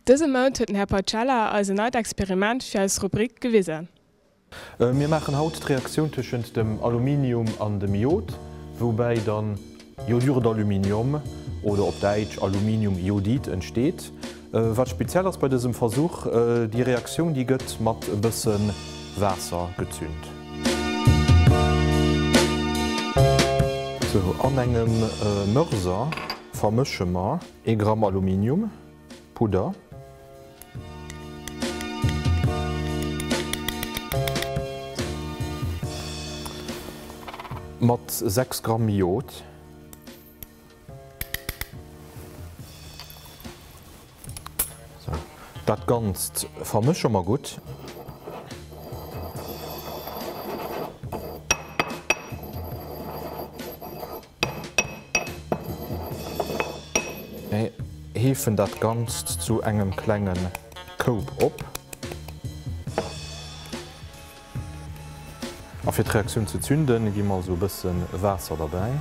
Dëse Mount huet den Här Pacella eis en neit Experiment fir eis Rubrik gewisen. Mir maachen haut d'Reaktioun tëschent dem Aluminium an dem Jod, woubäi dann Iodure d'aluminium oder op Däitsch Aluminiumjodid entsteet. Wat speziell ass bei dësem Versuch, déi Reaktioun déi gëtt mat e bësse Waasser gezünt. Sou, an engem Mörser vermësche mer ee Gramm Aluminium. Pudder. Mat 6 Gramm Jod. Sou, dat Ganzt vermësche mer gutt. Mir heefen dat Ganzt zu engem klenge Koup op. A fir d'Reaktioun ze zünden, gi mer esou e bësse Waasser derbäi.